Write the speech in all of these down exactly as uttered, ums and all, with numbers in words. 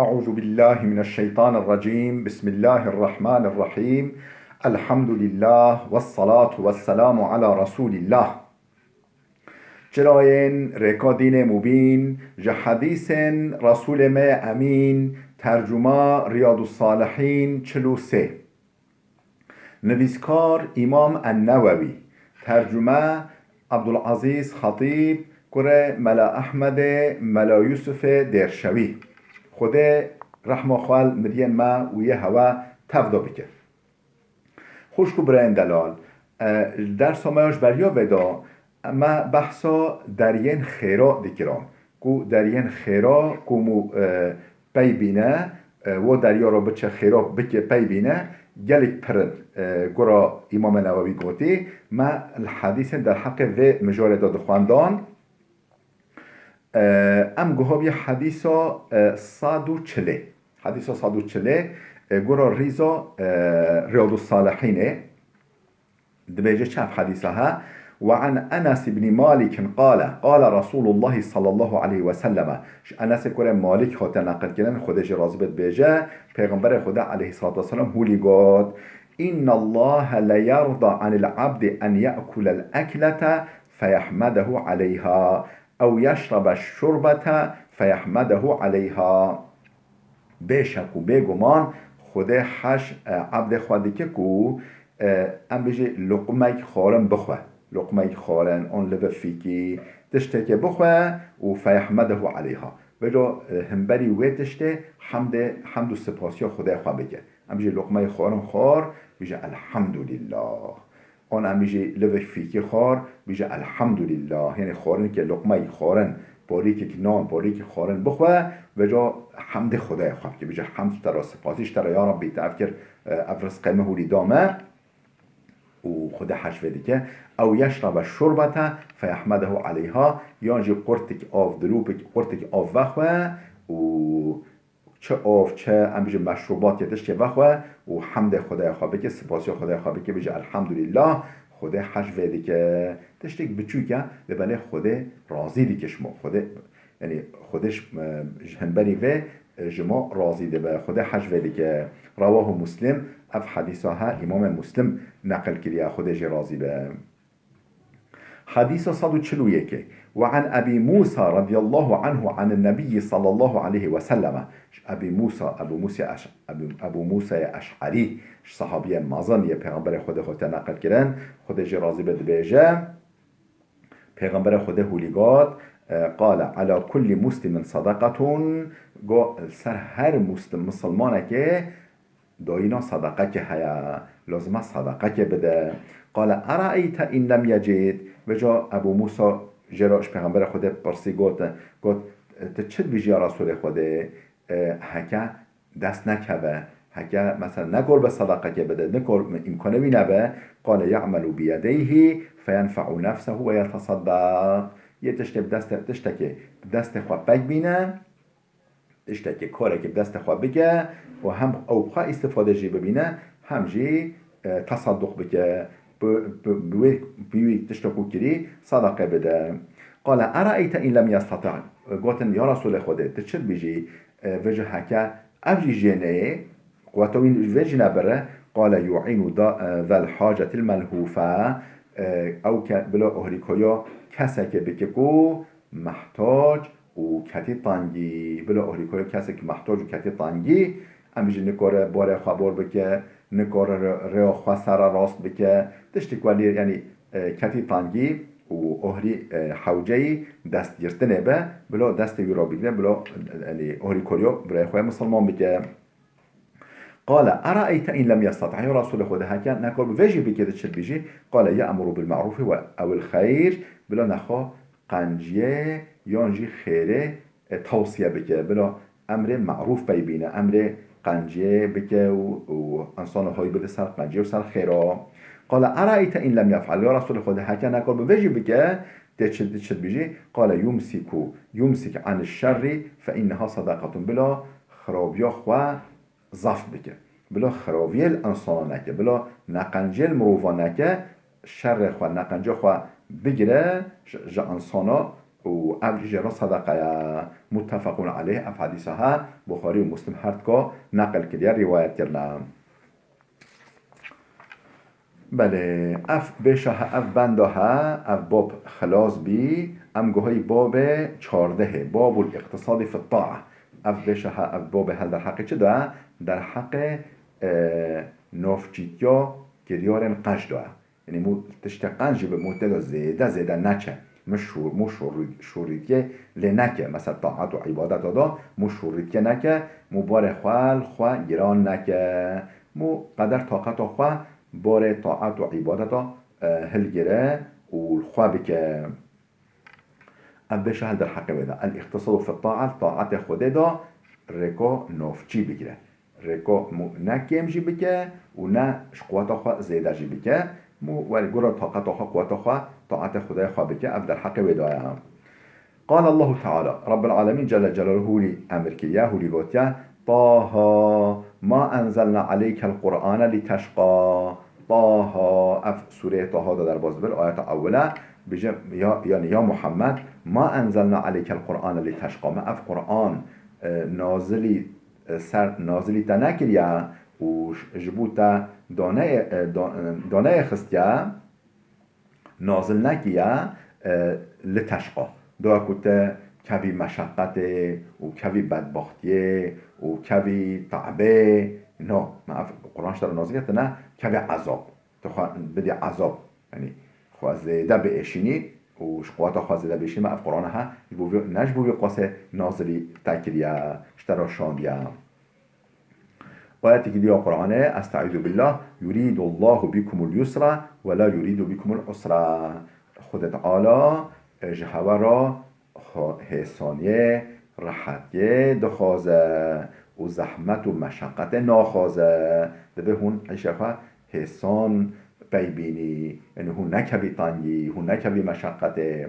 أعوذ بالله من الشيطان الرجيم. بسم الله الرحمن الرحيم. الحمد لله والصلاة والسلام على رسول الله. Çirayên rêka dînê mubîn, ji hedîsên Resûlê me yê Emîn, tercuma Riyadus Salihîn çil û sê. Nivîskar Îmam En-Newewî, tercume Abdulazîz Xetîb, kurê Mela Ehmedê, Mela Yusufê Dêrşewî. Xwedê rehma xwe li miriyên me û yê hewe tevdo bike. Xwişk û birayên delal, e, dersa me ya ji beriya vê de, me behsa deriyên xêra dikirin. Ku deriyên xêra ku mû, e, pey bîne, e, wo deriya re biçe xêra bike pey bîne, gelek pir in. E, gura Îmamê Newewî gotî, me li hedîsên derheqê vê mijarê de dixwendan. E, em guha bî hedîsa, e, sed û çilê. Hedîsa sed û çilê, e, gura rîza, e, Riyadus Salihînê. Dibêje çi ev hedîsa he? Ve an Enes ibn Malik qale, qale Resulullah sallallahu aleyhi ve selleme. Ji Enesê kurê Malik hate neqil kirin, Xwedê jê razî be dibêje, Pêxemberê Xwedê aleyhissalatu vesselam hûlî got, "İnna Allahe le yerda anil abdi en ye'kulel eklete feyehmedehu aleyha, ew yeşrebe şurbete feyehmedehu aleyha." Bêşek û bêguman Xwedê heş, e, ebdê xwe dike ku, e, em bijî luqmeyek xwarin bixwe. Luqmeyek xwarin, an li vir fîkî, tiştekê bixwe û feyehmedehu aleyha. Vêca, e, himberî wê tiştê hemdê, hemd û sipasiya Xwedê xwe bike. Em bijî luqmeyek xwarin xwar, bijî elhamdulillah. An em jî livek fîkî xwar, bîje elhamdulillah. Yanî xwarinke luqmeyek xwarin, porîkek nan, porîkek xwarin bixwe, vêca hemdê Xwedayê xwe bike. Bîje hemd ji te re, spasî ji te re, ya Rabbî, te ev kir, e, ev rizqê min hûlî da me. Û Xwedê heş vê dike. Ew yeşrebe şurbete feyehmedehu aleyha, yan jî qurtik av, dilûpek, qurtik av vexwe û çi av, çi, em bijin, meşrûbatê, tiştê vexwe û hemdê Xwedayê xwe bike, spasiya Xwedayê xwe bike, bije, "Elhamdulillah, Xwedê heş vê dike." Tiştek biçûk e, lê belê Xwedê razî dike ji me. Xwedê, yanî Xwedê ji, e, ji hemberî vê, e, ji me razî dibe. Xwedê heş vê dike. Rewahu Muslim, ev hedîsa he, Îmamê Muslim neqil kiriye, Xwedê jê razî be. Hadîsa sed û çil û yekê. Ve an Ebî Mûsa radiyallahu anhu anin Nebiyyi sallallahu aleyhi ve selleme. Ji Ebî Mûsa, Ebû Mûsa Eş-, Ebû, Ebû Mûsayê Eş'erî, ji sahabiyên mezin yê Pêxemberê Xwedê hate neqil kirin, Xwedê jê razî be, dibêje, Pêxemberê Xwedê hûlî got, e, qale, "Ala kulli muslimin sadaqatun", go, ser her muslim, misilmanekê dayîna sadaqekê heye, lazim e sadaqekê bide. Qale, "Eraeyte in lem yecid", vêca Ebû Mûsa jê re ji Pêxemberê Xwedê pirsî, got, got, "Tu çi dibêjî ya Resûlê Xwedê, e, heke dest nekeve, heke mesela nekor be sadaqekê bide, nekor, îmkanê wî nebe?" Qale, "Ya'melu bi yedeyhi feyenfe'u nefsehu ve yetesaddaq." Yê tiştê bi destê, tiştekê bi destê xwe pek bîne, tiştekê, karekê bi destê xwe bike û hem ew bi xwe îstifade jî bibîne, hem jî, e, tesadduq bike, bi, bi, bi wê, bi wî tiştek û kirî sadaqe bide. Qale, "Eraeyte in lem yestati'." Gotin, "Ya Resûlê Xwedê, tu çi dibêjî, e, vêca heke ev jî jê neyê, quweta wî vê jî nebire?" Qale, "Yu'inu da, e, zel hacetil melhufe." E, ew ke, bila ohrîkariya kesekê bike ku mehtac û ketî tengî, bila ohrîkariya kesek mehtac û ketî tengî, em jî nikare barê xwe bor bike, nikare rê-, rêya xwe sere rast bike, tiştî ku lê, yanî, e, ketî tengî û ohrî, e, hewceyî destgirtinê be, bila destê wî rabigire, bila, e, yanî ohrîkariya birayê xwe misilman bike. Qale, "Eraeyte in lem yestati'", ya Resûlê Xwedê, heke nekor bi vê jî bike, tu çi dibêjî? Qale, "Ye'muru bil ma'rufi ve ewil xeyr", bila nexwe qenciyê yan jî xêrê, e, tewsiye bike, bila emrê ma'rûf pey bîne, emrê qenciyê bike û, û insana hay bide ser qenciyê û ser xêra. Qale, "Eraeyte in lem yef'al", ya Resûlê Xwedê, heke nekor bi vê jî bike, tê çi, tu çi dibêjî? Qale, "Yumsiku, yumsik anil şerri fe inneha sadaqatun", bila xirabiya xwe zaf bike. Bila xiraviyê li insana neke. Bila neqencê li mirova neke, şerê xwe, neqencê xwe bigire, ji, ji insana û ev jî jê re sedeqe ye. Muttefeqûn aleyh, ev hedîsa he Buxarî û Muslim her dika neqil kiriye, rîwayet kirine. Belê, ev bêşa he, ev benda he, ev bab xilas bî, em guhayî babê çardehê, babul îqtisadî fit ta'a. Ev bêşa he, ev babê hel derheqê çi de? Derheqê, e, navçîtiya kiryarên qenc de ye. Yanî mû tiştê qenc jî bi mû tê de zêde, zêde neke. Mû şû-, mû şûrî-, şûrîtiyê lê neke. Mesela taat û îbadeta de mû şûrîtiyê neke, mû barê xwe li xwe giran neke. Mû qeder taqeta xwe barê taat û îbadeta, e, hilgire û li xwe bike. Ev bêşa hel derheqê wê de. El-îqtisadu fi ta'a, taetê Xwedê de rêka navçî bigire. Rêka mû ne kêm jî bike û ne ji quweta xwe zêde jî bike. Mû werî gora taqeta xwe, quweta xwe, taetê Xwedê xwe bike. Ev derheqê wê de ye. Qala Allahu Teala, Rabbul Alemîn Celle Celaluhu hûrî emir kiriye, hûrî gotiye, Taha, ma enzelna aleykel Qur'ane liteşqa. Taha, ev sûreyê Taha de derbas dibir, ayeta ewwele, bêje, ya, yanî ya Muhammed, ma enzelna aleykel Qur'ane liteşqa. Me ev Qur'an, e, nazilî, e, ser, nazilî te nekiriye û ş-, ji bo te daneye, e, da-, e, daneye xistiye, nazil nekiriye, e, liteşqa. Doya ku te kevî meşeqetê û kevî bedbaxtiyê û kevî te'bê, no, me ev Qur'an ji te re nazil kir, te ne kevî ezab. Tu xwe bidî ezab, yanî xwe zêde biêşînî û ji quweta xwe zêde biêşînî, me ev Qur'ana he ji bo vê, ne ji bo vê qasê nazilî te kiriye, ji te re şandiye. Ayetekî dî ya Qur'anê, Estaizu billah, Yuridullahu bikumul yusra ve la yuridu bikumul usra. Xwedê Teala, e, ji hewe re xwe-, hêsaniyê, rehetiyê dixwaze û zehmet û meşeqetê naxwaze. Divê hûn îşa xwe hêsan pey bînî. Yanî hûn nekevî tengî, hûn nekevî meşeqetê.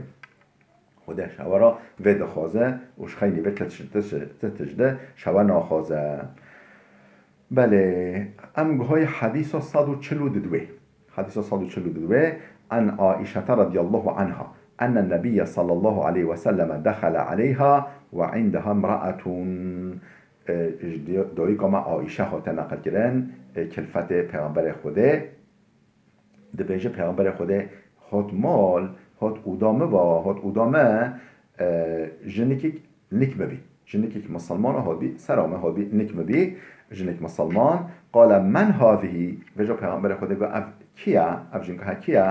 Xwedê ji hewe re vê dixwaze û ji xeynî vê ti tij-, ti tij-, ti tij de ji hewe naxwaze. Belê, em guhayî hedîsa sed û çil û didwê. Hedîsa sed û çil û didwê, An Aîşete radiyallahu anha, enne Nebiyye sallallahu aleyhi ve selleme dexele aleyha ve indeha imraetun. E, ji di-, dayika me Aîşe hate neqilkirin, e, kilfetê Pêxemberê Xwedê. Dibêje, Pêxemberê Xwedê hat mal, hat oda min va, hat oda me, e, jinikek nik min bî. Jinikek misilman hatbî, sera me hatbî, nik min bî, jinek misilman. Qale, "Men hâzihî?" Vêca Pêxemberê Xwedê got, "Ev kî ye? Ev jinka he kî ye?"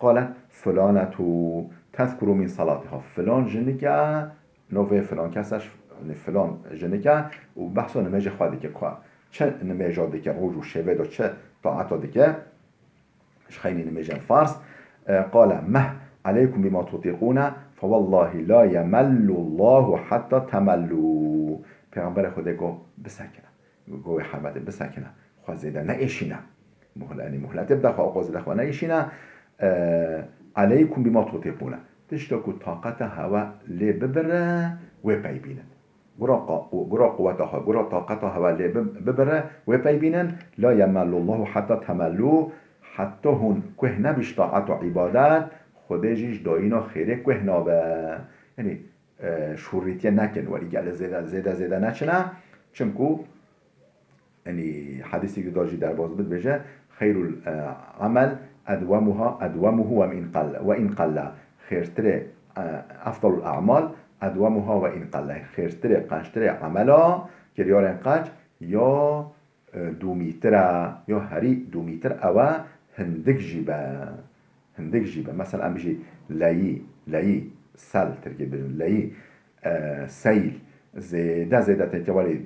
Qalet, "Fulanetu tezkuru min salatiha." Filan jinik e, navê filan kes e, filan jinik e û behsa nimêjê xwe dike, ku çi nimêja dike, roj û şevê de çi taeta dike. Ji xeynî nimêjên farz, e, qale, "Meh aleykum bima tutiqûne, fe wellahî la yemellu Allahu hetta temellu." Pêxemberê Xwedê got, "Bisekine." Got, "Wê hermetê bisekine. Xwe zêde neêşîne. Muhle-, yanî muhletê bide xwe, ewqas zêde xwe neêşîne. E, aleykum bima tutiqûne." Tişta ku taqeta hewe lê bibire, wê pey bînin. Gura qa-, gura quweta xwe, gura taqeta hewe lê bi-, bibire, wê pey bînin, "La yemellu Allahu hetta temellu", heta hûn kueh nebî ji taet û îbadet, Xwedê jî ji dayîna xêrê kueh nabe. Yanî, e, şûrîtiye nekin, welî gelê zêde, zêde, zêde neçine. Çimku, Yanî hedîsê ku da jî derbas dibêje, "Xeyrul, e, emel edwemuha, edwemuhu ve in qal-, ve in qalla." Xêrtirê, e, efdalul e'mal edwemuha ve in qalla. Xêrtirê, qenctirê emela, kiryarên qenc ya, e, dûmîtir e, ya herî dûmîtir ew e, hindik jî be. Hindik jî be. Mesela em bijî leyî, leyî, sel, tirkî dibêjin, leyî, e, seyl, zêde, zêde têke welê, e,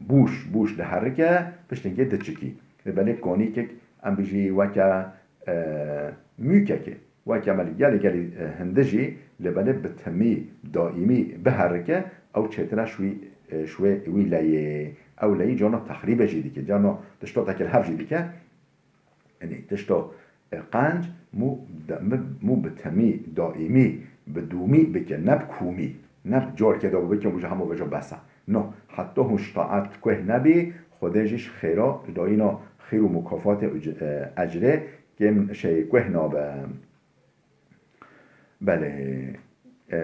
bûş, bûş diherike, piştî kê diçikî. Lê belê konîkek, em bijî weke, e, mûkekê, weke me gelê, gelê, e, hindi jî, lê belê bi timî, daîmî biherike, ew çêtir e ji wî, e, ji wê wî leyê. Ew leyî carna texrîbe jî dike, carna tiştotekê li hev jî dike. Yanî tişto, e, qenc mû de-, mi-, mû bi temî, daîmî, bi dûmî bike, ne bi kûmî, ne bi carkê de bike û ji hemû vejo bes e. No, heta hûn ji taet kueh nebî, Xwedê jî ji xêra, ji dayîna xêr û mukafatê û c-, e, ecrê kêm şey kueh nabe. Belê. E,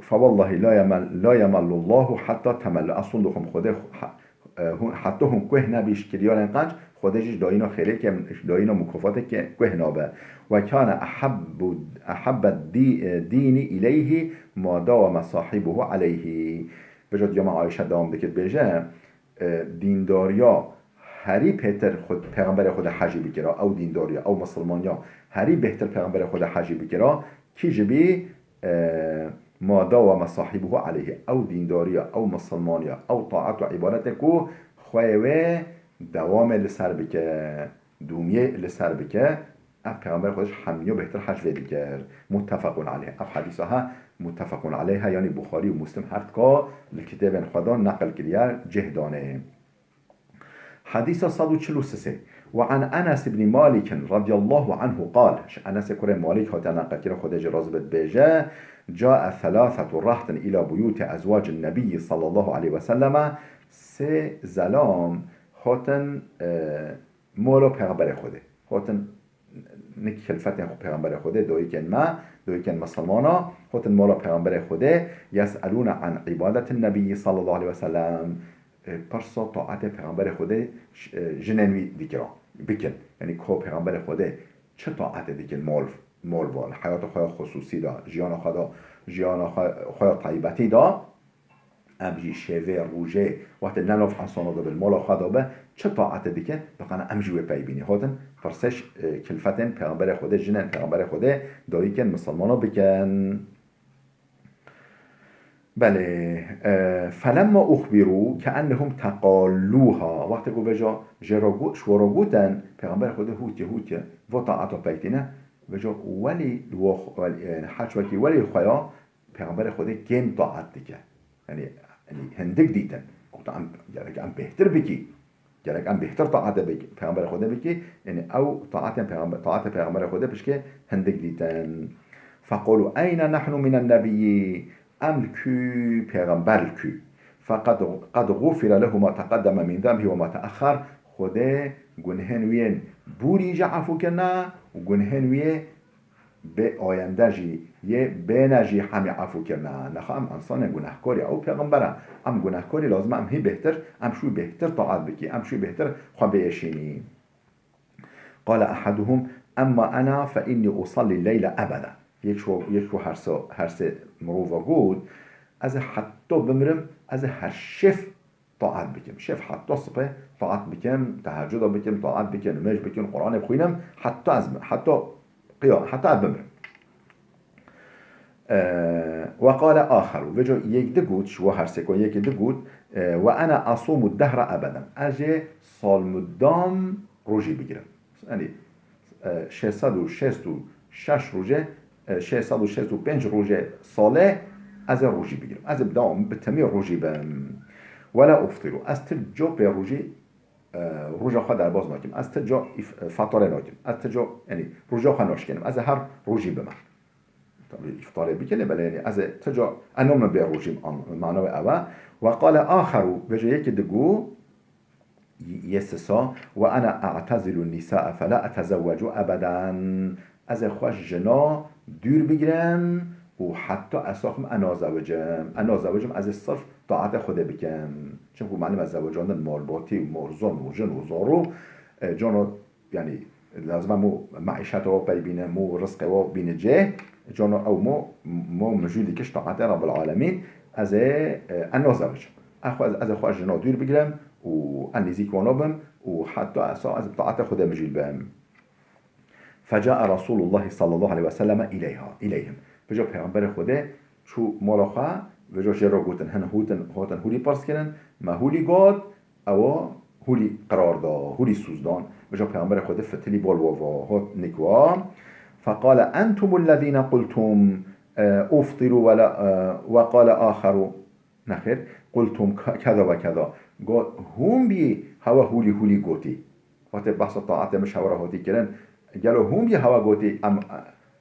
فوالله لا يمل، لا يمل الله حتى تملوا. Ez hûn dixwim Xwedê ha-, e, hûn, heta hûn kuh nebî ji kiryarên qenc, Xwedê jî ji dayîna xêrê ke, ji dayîna mukafatê ke kuh nabe. وكان أحب، أحب الدي-، الدين إليه ما داوم صاحبه عليه. Vêca diyama Ayşe dewam dike dibêje, e, dîndariya herî pêtir xwe, Pêxemberê Xwedê hejî bikira, ew dîndariya, ew misilmaniya herî bêhtir Pêxemberê Xwedê hejî bikira, kî ji bî, e, ما داوم صاحبه عليه, ew dîndariya, ew misilmaniya, ew taet û îbadetê ku xweyê wê dewamê li ser bike, dûmiyê li ser bike, ev Pêxemberê Xwedê ji hemiya bêhtir hej vê dikir. متفق عليه. Ev hedîsa he, متفق عليه he, yanî Buxarî û Muslim her tika li kitêbên xwe de neqil kiriye, cih danê. Hedîsa sed û çil û sê. وعن أنس بن مالك رضي الله عنه قال. Ji Enesê kurê Malîk hate neqilkirin, Xwedê jê razî be, dibêje: جاء ثلاثة رهط إلى بيوت أزواج النبي صلى الله عليه وسلم. Sê zelam hatin, e, mala Pêxemberê Xwedê. Hatin nik xilfetên xwe Pêxemberê Xwedê, dayikên me, dayikên misilmana, hatin mala Pêxemberê Xwedê, يسألون عن عبادة النبي صلى الله عليه وسلم. E, pirsa taetê Pêxemberê Xwedê ş-, e, jinên wî dikira, bikin. Yanî ko Pêxemberê Xwedê çi taetê dikin mal, mal va, li heyata xwe ya xusûsî de, jiyana xwe de, jiyana xwe, xwe ya taybetî de, em jî şevê, rojê, wextê ne nav insana de bin, mala xwe de be, çi taetê dikin, bi qana em jî wê pey bînî. Hatin pirsê ş-, e, xilfetên Pêxemberê Xwedê, jinên Pêxemberê Xwedê, dayikên misilmana bikin. Belê, e, فلما أخبروا كأنهم تقالوها. Wextê ku vêca jê re got, ji we re gotin, Pêxemberê Xwedê hûtiye, hûtiye, va taeta pey tîne, vêca welî li wa xwe-, welî, yani, heç wekî welî xwe ya Pêxemberê Xwedê kêm taet dike. Yani, yani hindik dîtin. Gotin em, gerek em bêhtir bikî. Gerek em bêhtir taetê bik-, Pêxemberê Xwedê bikî, yani ew taetên Pêxember-, taetê Pêxemberê Xwedê pişkê hindik dîtin. فقالوا أين نحن من النبي؟ Em li kû, Pêxember li kû? فقد، قد غفر له ما تقدم من ذنبه وما تأخر. Xwedê gunhên wî yên borî jê efû kirine û gunhên wî yê bê ayende jî, yê bêne jî hemî efû kirine. Nexa em însanên gunehkar î, ew pêxember e. Em gunehkar î, lazim e em hî bêhtir, em şû bêhtir taet bikî, em şû bêhtir xwe biêşînî. قال أحدهم: أما أنا فإني أصلي الليل أبدا. Yek ji, yek ji her se, her sê mirova got, ez ê heta bimrim, ez ê her şev taat bikim. Şev heta sibê taat bikim, tehecuda bikim, taat bikim, nimêj bikim, Quranê bixwînim, heta ez, heta qiya-, heta ez bimrim. Eee, وقال آخر, vêca yek di got, ji wa her sêko yekê di got, eee, وأنا أصوم الدهر أبدا. Ez jê salmudam rojî bigirim. Yanî, e, şeş sed û şêst û şeş rojê, e, şeş sed û şêst û pênc rojê salê ez ê rojî bigirim. Ez ê bi dewam, bi temî rojî bim. ولا أفطر. Ez ti ca pê rojî, e, roja xwe derbas nakim. Ez ti ca îf-, e, fetarê nakim. Ez ti ca, yanî, roja xwe naşkênim. Ez ê her rojî bime. Tabii îftarê bikê lê belê, yanî, ez ê ti ca, ez namin bê rojî, an-, mana wê ew e. وقال آخر, vêca yekê digot, Yê sisa, وأنا أعتزل النساء فلا أتزوج أبدا. Ez ê xwe ji jina dûr bigirim û heta ez saxim ez nazewicim. Ez nazewicim, ez ê sirf taetê Xwedê bikim. Çimku malum e zewicandin malbatî û morzon û jin û zaro, e, cano, yanî, lazim e mû meîşeta we pey bîne, mû rizqê we bîne cê, cano ew mû, mû mijûl dike ji taetê Rebbil Alemîn, ez ê, e, ez nazewicim. Ez xwe, ez ê xwe ji jina dûr bigirim û ez nêzîk wan nabim û heta ez, ez bi taetê Xwedê mijûl bim. فجاء رسول الله صلى الله عليه وسلم إليها، إليهم. Vêca Pêxemberê Xwedê çû mala xwe, vêca jê re gotin, hin hûtin, hatin hûlî pirs kirin, me hûlî got, ewa hûlî qerar da, hûlî sûz dan. Vêca Pêxemberê Xwedê fitilî bal wa va, hot nik wa. فقال: أنتم الذين قلتم، e, أفطر ولا، e، وقال آخر، Nexêr, قلتم ك-، كذا وكذا. Got, hûn bî hewa hûlî hûlî gotî. Wextê behsa taetê min ji hewa re hatî kirin, gelo hûn bî hewa gotî, em,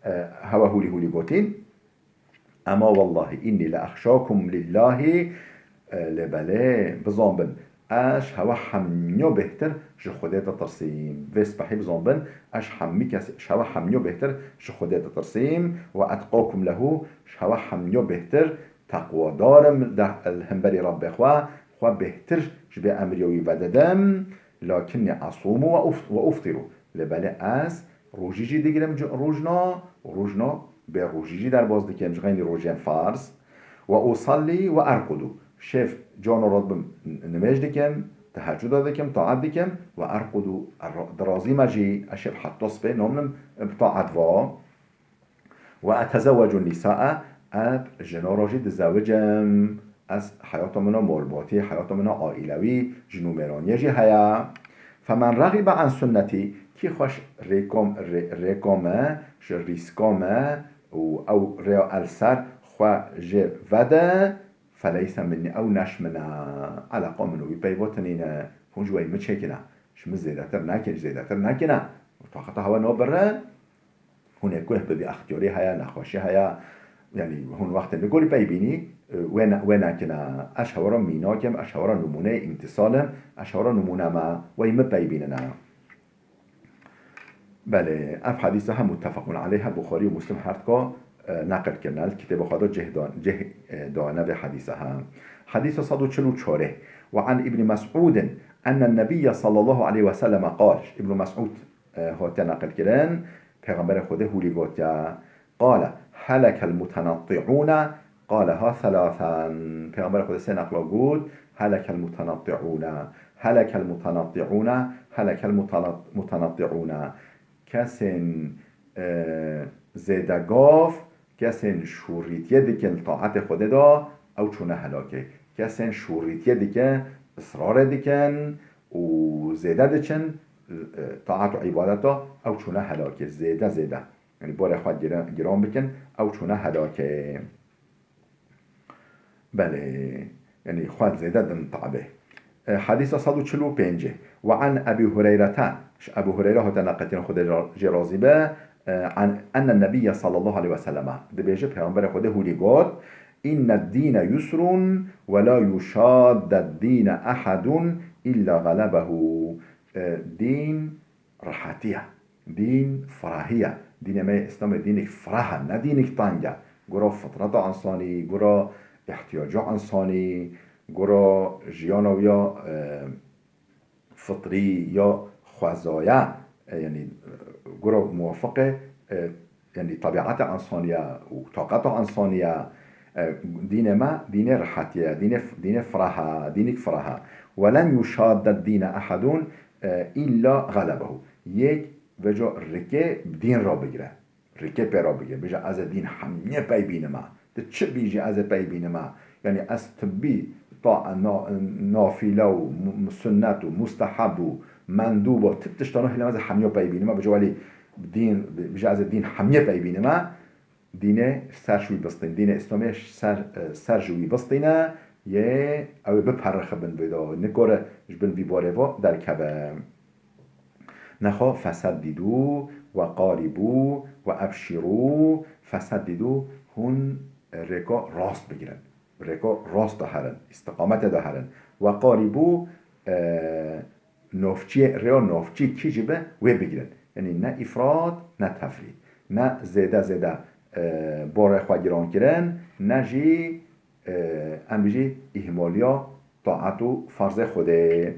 e, hewa hûlî hûlî gotîn? أما والله إني لأخشاكم لله، e, lê belê, bizan bin, Ez ji hewa hemû bêhtir ji Xwedê ditirsîm. Vê spehî bizon bin, ez ji hemî kes, ji hewa hemû bêhtir ji Xwedê ditirsîm. Ve etqakum lehu, ji hewa hemû bêhtir teqwadar im de li hemberî Rebbê xwe, xwe bêhtir ji bê emrê wî vedidim. Lakinnî esumu ve uf-, ve uftiru. Lê belê ez rojî jî digirim ci-, rojna, rojna bê rojî jî derbas dikim ji xeynî rojên farz. Ve usallî ve erqudu. Şev cano re dibim, n-, nimêj dikim, tehecuda dikim, taat dikim. Ve erqudu, er-, dirazîme jî, ez şev heta sibê namnim bi taat va. Ve etezewwecu nîsae, ez jina re jî dizewicim. Ez heyata min a malbatî, heyata min a aîlewî, jin û mêraniyê jî heye. Femen rexibe an sunnetî, kî xweş rêka m-, rê-, rêka me, ji rîska me û ew rêya el ser xwe jê vede, feleyse minnî, ew ne ji min e. Eleqa min û wî peyva tinîne. Hûn ji wê min çêkine. Ji min zêdetir nekin, zêdetir nekine. Taqeta hewa nabire. Hûn ê guh bibî, extiyarî heye, nexweşî heye. Yanî hûn wextê nigorî pey bînî, e, wê ne-, wê nekine. Ez ji hewa re mînak im, ez ji hewa re nimûneyê îmtîsal im, ez ji hewa re nimûne me, wey min pey bînine. Belê, ev hedîse he muttefequn aleyh, he Buxarî û Muslim her dika, e, neqil kirine. Li kitêba xwe de cih dan-, cih, e, dane vê hedîse he. Hedîsa sed û çil û çar. Ve an Îbnî Mes'ûdin enne Nebiyye sallallahu aleyhi ve selleme qal. Îbnî Mes'ûd e, hatiye neqil kirin, Pêxemberê Xwedê hûlî gotiye, qale, helekel mutenatti'ûne, qaleha thelâthen. Pêxemberê Xwedê sê neqla got, helekel mutenatti'ûne, helekel mutenatti'ûne, helekel mutena-, mutenatti'ûne. Kesên, e, zêdegav, kesên şûrîtiyê dikin li taetê Xwedê de, ew çûne helakê. Kesên şûrîtiyê dikin, israrê dikin û zêde diçin, e, taet û îbadeta, ew çûne helakê. Zêde, zêde. Yanî barê xwe giran, giran bikin, ew çûne helakê. Belê. Yanî xwe zêde din tabê. E, hedîsa sed û çil û pêncê. Ve an Ebî Hureyrete, ji Ebû Hureyre hate neqetin, Xwedê ra-, jê razî be, e, an, enne Nebiyye sallallahu aleyhi ve selleme, dibêje Pêxemberê Xwedê hûlî got, inne dîne yusrun ve la yuşadde dîne ehedun illa galebehu. E, dîn rehetî ye. Dîn ferahî ye. Dînê me yê Îslamê dînek ferah e, ne dînek teng e. Gura fitreta însanî, gura îhtiyaca însanî, gura jiyana wî ya, e, fitrî ya xwezaya, e, yanî, e, gura muwafiqê, e, yanî tebiata însanî ye û taqeta însanî ye. E, dînê me, dînê rehetî ye, dînê, dînê ferah e, dînek ferah e. Ve len yuşadde dîne ehedun, e, îlla xelebehu. Yek veco rikê bi dîn re bigire. Rikê pê re bigire. Bêje, ez ê dîn hemiyê pey bînime. Tu çi bî jî ez ê pey bînime. Yanî ez tibbî ta na-, nafîle û mu-, mu-, sunnet û musteheb û mendûb û ti tiştano hêlem ez ê hemiya pey bînime. Bêje, welî dîn, bêje, ez ê dîn hemiyê pey bînime. Dînê ser ji wî bistîn. Dînê Îslamê ser, e, ser ji wî bistîne, yê ew ê biperixibin vê de, nikore ji bin vî borê ve derkeve. Nexwe feseddîdû ve qarîbû ve ebşîrû, feseddîdû, hûn rêka rast bigirin. Rêka rast de herin, îstiqametê de herin. Ve qarîbû, e, navçiyê, rêya navçî kî jî be, wê bigirin. Yanî ne îfrat, ne tefrît. Ne zêde zêde, e, borê xwe giran kirin, ne jî, e, em bijî îhmaliya taet û ferzê Xwedê.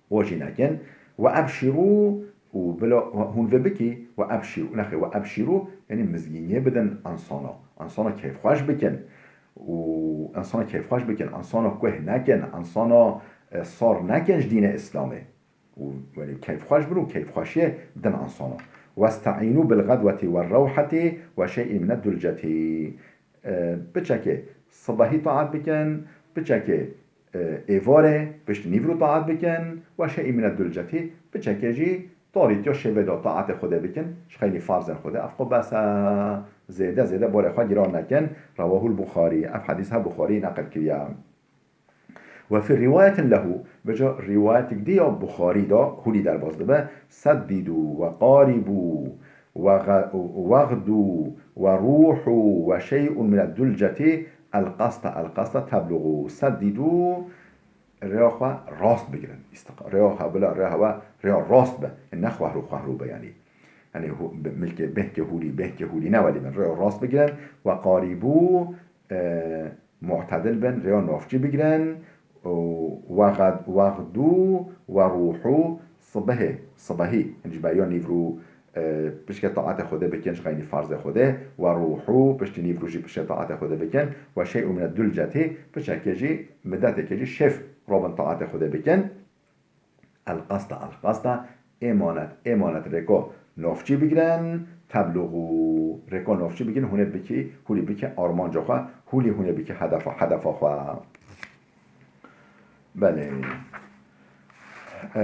We jî nekin. Ve ebşîrû û bila hûn vê bikî, ve ebşîrû. Nexê, ve ebşîrû, yanî mizgîniyê bidin ensana. Ensana keyfxweş bikin. Û ensana keyfxweş bikin, ensana kuh nekin, ensana, e, sar nekin ji dînê Îslamê. Û welî keyfxweş bin û keyfxweşiyê bidin ensana. Westeînû bil xedwetî ve rewhetî ve şey'în mine dulcetî. E, piçekê sibehî taet bikin, piçekê, e, êvarê pişt nîvro taet bikin, ve şey'în mine dulcetî, piçekê jî tarîtiya şevê de taetê Xwedê bikin, ji xeynî farzên Xwedê, ev xwe bes e, zêde zêde borê xwe giran nekin. Rewahul Buxarî, ev hedîs he Buxarî neqil kiriye. Ve fi riwayetin lehu, vêca riwayetik dî ya Buxarî de hûnî derbas dibe, seddîdû ve qarîbû ve ghe-, wexdû ve rûhû ve şey'un mine dulcetî el qasta, el qasta tebluğû. Seddîdû, rêya xwe rast bigirin. Îstiq-, rêya xwe bila, rêya xwe, rêya rast be. Ne xwehrû xwehrû be, yanî. Yanî, hû-, bi-, milkê, behkê hûlî, behkê hûlî ne welî bin. Rêya rast bigirin. Ve qarîbû, e, mu'tedil bin, rêya navçî bigirin. Û ve xed-, ve xedû ve rûhû sibehê, sibehî. Yanî, ji beriya nîvro, e, pişke taetê Xwedê bikin, ji xeynî farzê Xwedê. Ve rûhû, piştî nîvro jî pişke taetê Xwedê bikin. Ve şey'û mine dulcetî, piçekê jî, mideteke jî şêf robin taetê Xwedê bikin. El qasta, el qasta, emanet, emanet, rêko navçî bigirin, tebluğû, rêko navçî bigirin, hûnê bikî, hûlî bikî armanca xwe, hûlî hûnê bikî hedefa, hedefa xwe. Belê. E,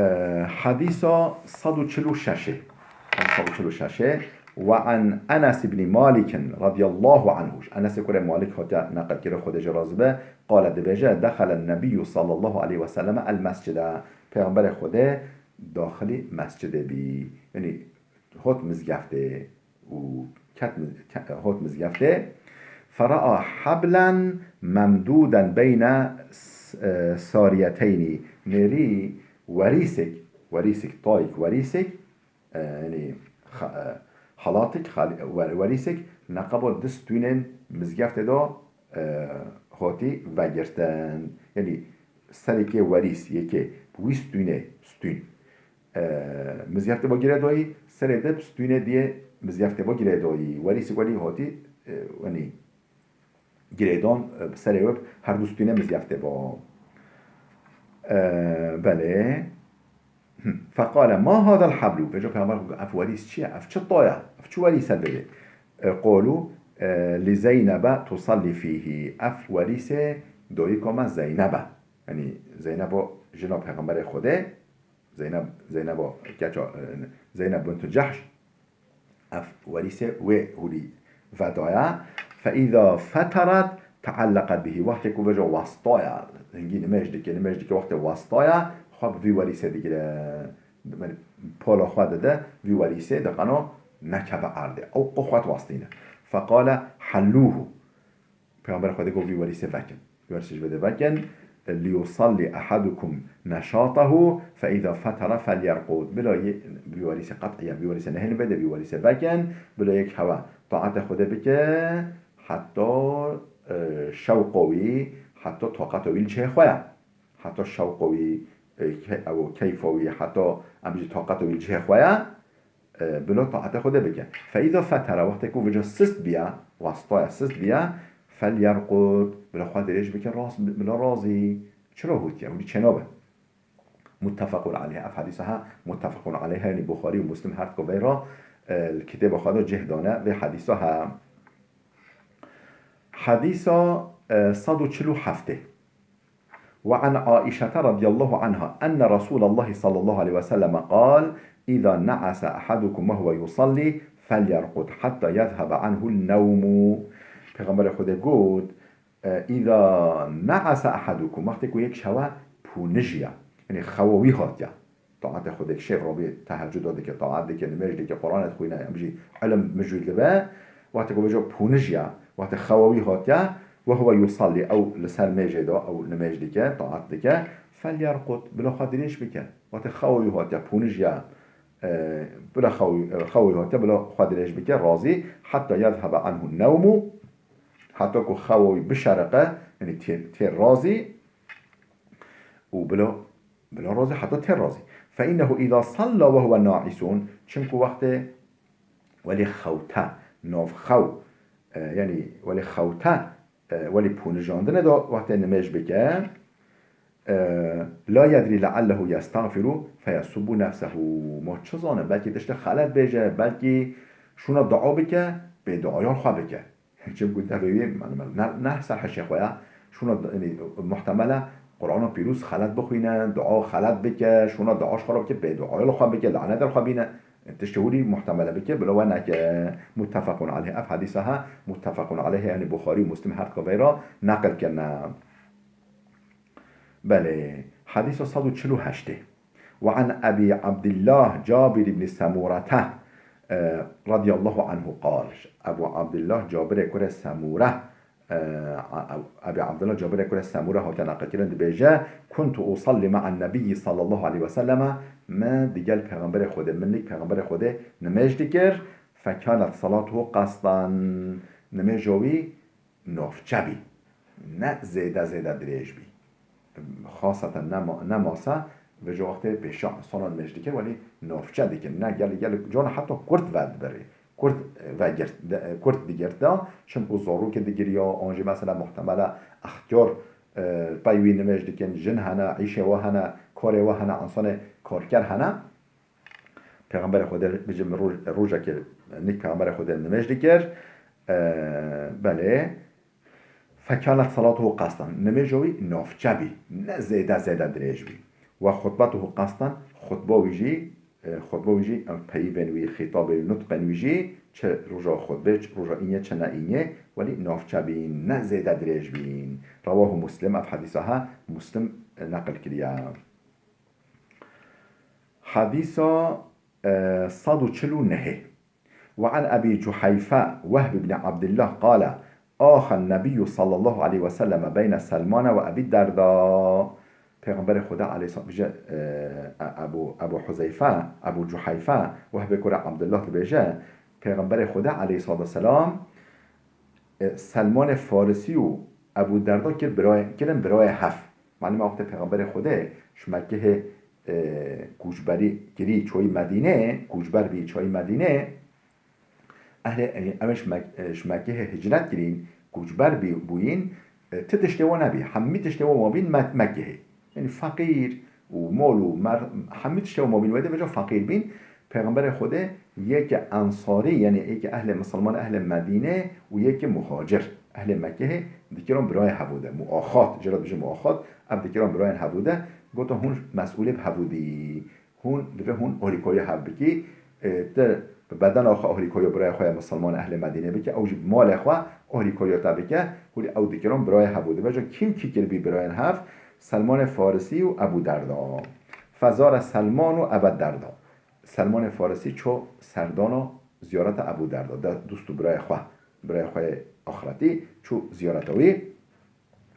hedîsa sed û çil û şeş ê. Sed û çil û şeş ê. Ve an Enes ibn Malik radiyallahu anhu. Enesê kurê Malik hatiye neqil kire, Xwedê jê razî be. Qale, dibêje, dexelen Nebiyyu sallallahu aleyhi ve selleme el mescide. Pêxemberê Xwedê daxilî mescidê bî. Yanî hot mizgeftê û ket miz-, ke-, hot mizgeftê. Feraa hablen memdûden beyne s-, e, sariyeteyni. Nêrî werîsek, werîsek, tayek werîsek, e, yanî xa-, e, halatik, xal-, wer-, werîsek neqebo di stûnên mizgeftê de, e, hotî vegirtin. Yanî serê kê werîs, yekê, wî stûnê, stûn, e, mizgeftê bo girêdoyî, serê di stûnê diyê mizgeftê bo girêdoyî. Werîsek welî hotî, e, wenî girêdon, e, bi serê wê her du stûnê mizgeftê bo. E, belê. Hı. Feqale, "Ma hadal hablu?" Vêca Pêxember got, "Ev werîs çi ye? Ev çi taya? Ev çi werîs e dibê?" E, qolu, e, "Li Zeynebe tusalli fîhî." Ev werîsê doyîko me Zeynebe. Yanî Zeynebo jina Pêxemberê Xwedê, Zeyneb, Zeynebo keça, e, Zeyneb bintu Cehş. Ev werîsê wê hûlî vedaya. Fe îza fetarat teelleqet bihî. Wextê ku vêca westaya, hingî nimêj dike, nimêj dike, wextê westaya, xwe bi vî werîsê digire. Pola xwe dide vî werîsê, diqeno nekeve erdê. Ew qo xwe diwestîne. Feqale hellûhu. Pêxemberê Xwedê got, "Vî werîsê vekin. Vî werîsê ji vê de vekin. Liyusalli ahadukum neşatahu, fe îza fetara felyerqud." Bila yê, vî werîsê qet'iyen, vî werîsê nehêlin vê de, vî werîsê vekin. Bila yek hewa taetê Xwedê bike, heta, e, şewqo wî, heta taqeto wî li cihê xwe ye. Heta şewqo wî, e, ke-, ew keyfo wî, heta em bêjin taqeto wî li cihê xwe ye. E, bila taetê Xwedê bike. Fe îza fetara, wextê ku vêca sist biya, wastaya sist biya, felyerqud, bila xwe dirêj bike, rast, bila razî. Çira hûtiye, hûtî çênabe. Muttefequn aleyh. Ev hedîsa ha, muttefequn aleyh, yanî Buxarî û Muslim her ko veyra, e, li kitêba xwe de cih dane, vê hedîsa ha. Hedîsa, e, sed û çil û heft ê. Ve an Aişete radiyallahu anha enne Resulallahi sallallahu aleyhi ve selleme qal, "İza ne'ase ahadukum ve huve yusalli, felyerqud hatta yezhebe anhul nevmu." Pêxemberê Xwedê got, e, "İza ne'ase ahadukum", wextê ku yek ji hewe pûnijiya, yanî xewa wî hatiya. Taetê Xwedê şev robî tehecuda dike, taet dike, nimêj dike, Quran dixwîne, em jî ilim mijûl dibe. Wextê ku vêca pûnijiya, wextê xewa wî hatiye, ve huve yusalli, ew li ser mêjê de, ew nimêj dike, taet dike, felyerqud, bila xwe dirêj bike. Wextê xewa wî hatiye, pûnijiya, e, bila xewa wî, e, xewa wî hatiye, bila xwe dirêj bike, razî, heta yezhebe anhu nevmu, heta ku xewa wî bişeriqe, yanî tê, tê razî, û bila, bila razî heta tê razî. Fe innehu îza salla ve huve naisun, çimku wextê welê xewta, nav xew, e, yanî welê xewta, e, welê pûnijandine de wextê nimêj bike, e, la yedrî leallehu yestağfiru feyesubbu nefsehu. Ma çi zane, belkî tiştê xelet bêje, belkî şûna dua bike, bêduayan xwe bike. Çimku devê wî, ne, ne ser hişê xwe ya. Şûna, yanî, muhtemel e, Qur'ana Pîroz xelet bixwîne, dua xelet bike, şûna dua ji xwe re bike, bêduaya li xwe bike, lanet li xwe bîne. Tiştê hûrî muhtemel e bike, bila we neke. Muttefequn aleyh. Ev hedîsa ha, muttefequn aleyh, yanî Buxarî û Muslim her dika veyra neqil kirine. Belê, hedîsa sed û çil û heşt ê. Ve an Ebî Abdillah Cabir ibn Semûrete, e, radiyallahu anhu qal. Ebu Abdillah Cabirê kurê Semûre, e, Ebî Abdullah Cabirê kurê Semûre hatiye neqilkirin, dibêje, "Kuntu usalli ma'an nebiyyi sallallahu aleyhi ve selleme", min digel Pêxemberê Xwedê, min nik Pêxemberê Xwedê nimêj dikir, "fekanet salatuhu qastan", nimêja wî navçe bî. Ne zêde zêde dirêj bî. Xaseten ne ma-, ne masa, vêca wextê pêşiya însanan nimêj dikir, welî navçe dikir. Ne gelek, gelek cana heta kurt vedibirê. Kurt, e, vegirt, de, e, kurt digirta, çimkû zarokê digiriya, an jî mesela muhtemele extiyar, e, pey wî nimêj dikin, jin hene, îşê we hene, karê we hene, însanê karker hene. Pêxemberê Xwedê bêjim roj-, rojekê nik Pêxemberê Xwedê nimêj dikir. E, belê. Fekanet salatuhu qastan. Nimêja wî navçe bî. Ne zêde zêde dirêj bî. Ve xutbetuhu qastan. Xutba wî jî, e, xutba wî jî, em peyivên wî, xîtabê wî, nutqên wî jî çi roja xutbê, çi roja îniyê, çi ne îniyê, welî navçe bîn, ne zêde dirêj bîn. Rewahu Muslim, ev hedîsa ha Muslim, e, neqil kiriye. Hedîsa, e, sed û çil û nehê. Ve an Ebî Cuheyfe Wehb ibn Abdillah qale, axa Nebiyyu sallallahu aleyhi ve selleme beyne Selmane ve Ebî Derda. Pêxemberê Xweda aleyhisselam bije, e, Ebu, Ebu Huzeyfe, Ebu Cuheyfe, Wehbê kurê Abdillah dibêje, Pêxemberê Xweda aleyhissalatu vesselam, e, Selmanê Farisî û Ebû Derda kir birayê, kirin birayê hev. Malûm e wextê Pêxemberê Xwedê ji Mekkehê, e, koçberî kirî çoyî Medînê, koçber bî çoyî Medînê, ehlê, e, ew ê ji Mek-, e, ji Mekkehê hicret kirîn, koçber bî, bûyîn, e, ti tiştê wan nebî. Hemî tiştê wan mabîn Me-, Mekkehê. Yanî feqîr û mol û mer-, hemî tiştê wan mabîn wê de vêca feqîr bîn. Pêxemberê Xwedê yekê ensarî, yanî yekê ehlê misilman, ehlê Medînê û yekê muhacir, ehlê Mekkehê dikirin birayê hevû de. Muaxat, jê re dibêjin muaxat, ev dikirin birayên hevû de, gotin hûn mesûlê bi hevû dî. Hûn divê hûn alîkariya hev bikî. E, ti bi bedena xwe alîkariya birayê xwe ya misilman ehlê Medînê bike, ew jî bi malê xwe alîkariya te bike, hûlî ew dikirin birayê hevû de. Vêca kî û kî kiribî birayên hev? Selmanê Farisî û Ebû Derda. Fezare Selman û Ebe Derda. Selmanê Farisî ço serdana ziyareta Ebû Derda. De dost û birayê xwe, birayê xwe yê axretî çû ziyareta wî,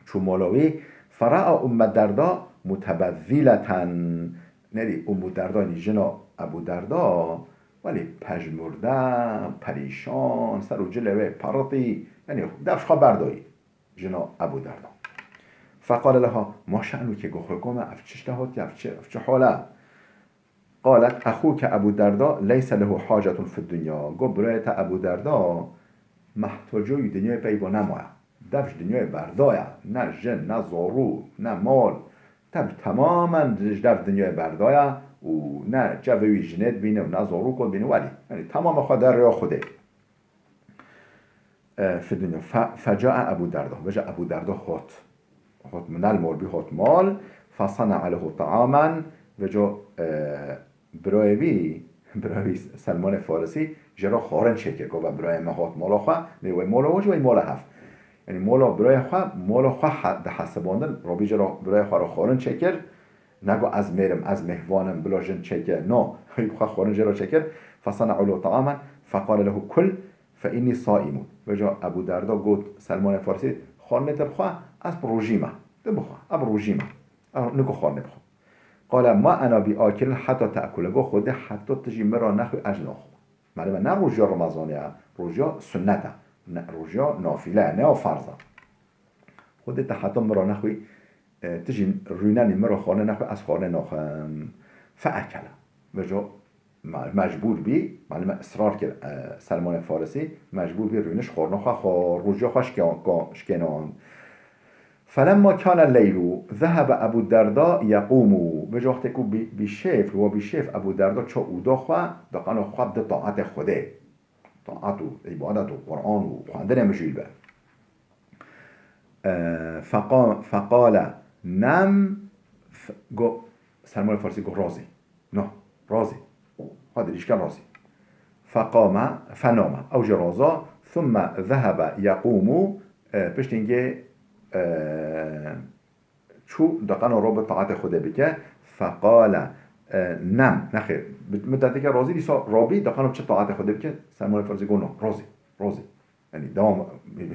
çû mala wî. Feraa Umme Derda mutebezzileten. Nedî Ummu Derda, yanî jina Ebû Derda, welî pejmurde, perîşan, ser û cilê wê peritî, yanî dev ji xwe berdayî. Jina Ebû Derda. Feqale leha, ma şe'nuki, go xwe kome, ev çi tişte hatiye, ev çi, ev çi hal e? Qalet, exûke Ebû Derda leyse lehu hacetun fid dunya. Go birayê te Ebû Derda, mehtaca wî dinyayê pey ve nemaye. Dev ji dinyayê berdaye. Ne jin, ne zarok, ne mal. Dev temamen ji dev dinyayê berdaye û ne çavê wî jinê dibîne û ne zarok dibîne. Welî, yanî temama xwe da rêya Xwedê. E, fi dunya. Fe, fecae Ebû Derda. Vêca Ebû Derda hot. Hot minel mol bî, hot mal. Fesene'a lehu ta'amen. Vêca, e, birayê wî, birayê wî Selmanê Farisî jê re xwarin çêkir. Gova birayê me hot mala xwe, nê wey mala we jî wey mala hev. Yanî mala birayê xwe, mala xwe he-, dihesibandin. Rabî jê re birayê xwe re xwarin çêkir. Nago ez mêr im, ez mêhvan im, bila jin çêke. No, wî bi xwe xwarin jê re çêkir. Fesene'u lehu ta'amen, feqale lehu kul, fe inni saimun. Vêca Ebû Derda got Selmanê Farisî, xwarinê te bixwe, ez bi rojî me. Tu bixwe, ez bi rojî me. Ez niko xwarinê bixwe. Qale ma ena bi akilin heta te'kule. Got Xwedê heta tu jî min re nexwî ez naxwim. Malûm e ne rojiya Remezanê ye, rojiya sunnet e. Ne, rojiya nafile ye, ne ya ferz e. Xwedê te heta min re nexwî, e, tu jî rûnenî min re xwarinê nexwî, ez xwarinê naxwim. Feekele. Vêca me-, mecbûr bî, malûm e israr kir, e, Selmanê Farisî, mecbûr bî rûniş xwarina xwe xwar, rojiya xwe şikê-, ka-, şikênand. Felemma kane leylu, zehebe Ebû Derda yeqûmu. Vêca wextê ku bî-, bî şêf, li we bî şêf, Ebû Derda ça oda xwe, diqana xwe bide taetê Xwedê. Taat û îbadet û Quran û xwendinê mijûl be. E, feqa-, feqale nem, f-, go, Selmanê Farsî go razî. No, razî. Xwe dirîj ke razî. Feqame, fename. Ew jî raza. Thumme zehebe yeqûmu, e, piştî hingê, e, çû diqena ro bi taetê Xwedê bike. Feqale, e, nem, nexêr. Bi-, middeteke razî, dîsa rabî diqena çi taetê Xwedê bike? Selmanê Farsî go no, razî, razî. Yanî dewam,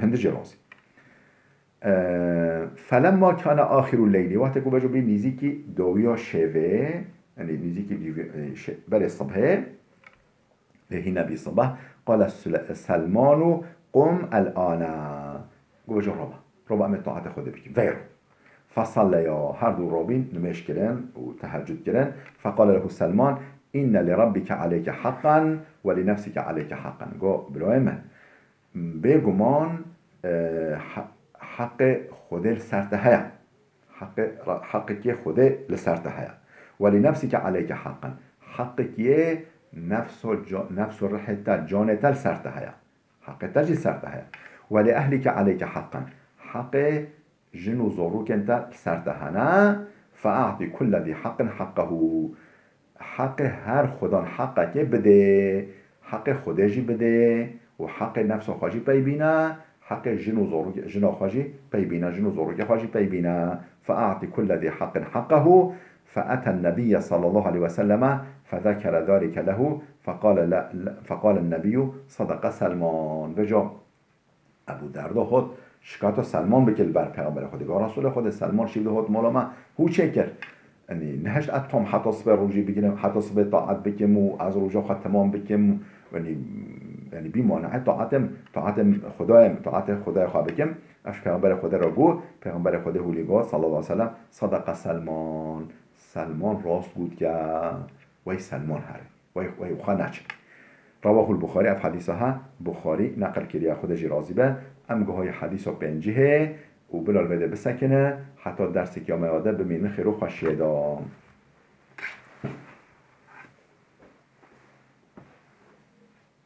hindi jî razî. E, فلما كان آخر الليل, wextê ku vejo bî nîzîkî dawiya şevê, yanî nîzîkî dîvê-, e, şe-, berê sibhê, lê hîna bî sibah, قال سل-, سلمان قم الآن. Got vejo roba. Roba em ê taetê Xwedê bikin. Veyro. فصليا, her du robîn nimêj kirin û tehecud kirin. فقال له سلمان إن لربك عليك حقا ولنفسك عليك حقا. Got, birayê min, bêguman, e, he-, heqê Xwedê li ser te heye. Heqê, heqekê Xwedê li ser te heye. ولنفسك عليك حقا. Heqekê nefso ca-, nefso rihê te, canê te li ser te heye. Heqê te jî li ser te heye. ولأهلك عليك حقا. Heqê jin û zorokên te li ser te hene. فأعط كل ذي حق حقه. Heqê her xudan heqekê bidê. Heqê Xwedê jî bidê û heqê nefsa xwe jî pey bîne, heqê jin û zorokê, jina xwe jî pey bîne, jin û zorokê xwe jî pey bîne. فأعط كل ذي حق حقه. فأتى النبي صلى الله عليه وسلم فذكر ذلك له فقال ل-، ل-، فقال النبي صدق سلمان. Vejo Ebû Derda hot şikayeta Selman bike li ber Pêxemberê Xwedê. Got, Resûlê Xwedê, Selman şîv de hot mala me, hû çêkir. Yanî nehişt ez tam heta sibê rojî bigirim, heta sibê taet bikim û ez roja xwe temam bikim. Yanî, yanî bî maneyê taetê, taetê Xwedayê, taetê Xwedayê xwe bikim. Ez ji Pêxemberê Xwedê re got, Pêxemberê Xwedê hûlî got, sallallahu aleyhi ve sellem, صدق سلمان. Selman rast gotiye, wey Selman here. Wey, wey xwe neçe. رواه البخاري, ev hedîsa ha Buxarî neqil kiriye, Xwedê jî razî be. Em guhayê hedîsa pêncihê û bila li vê de bisekine, heta dersekî ya me ya de bimînin xêr û xweşiyê de.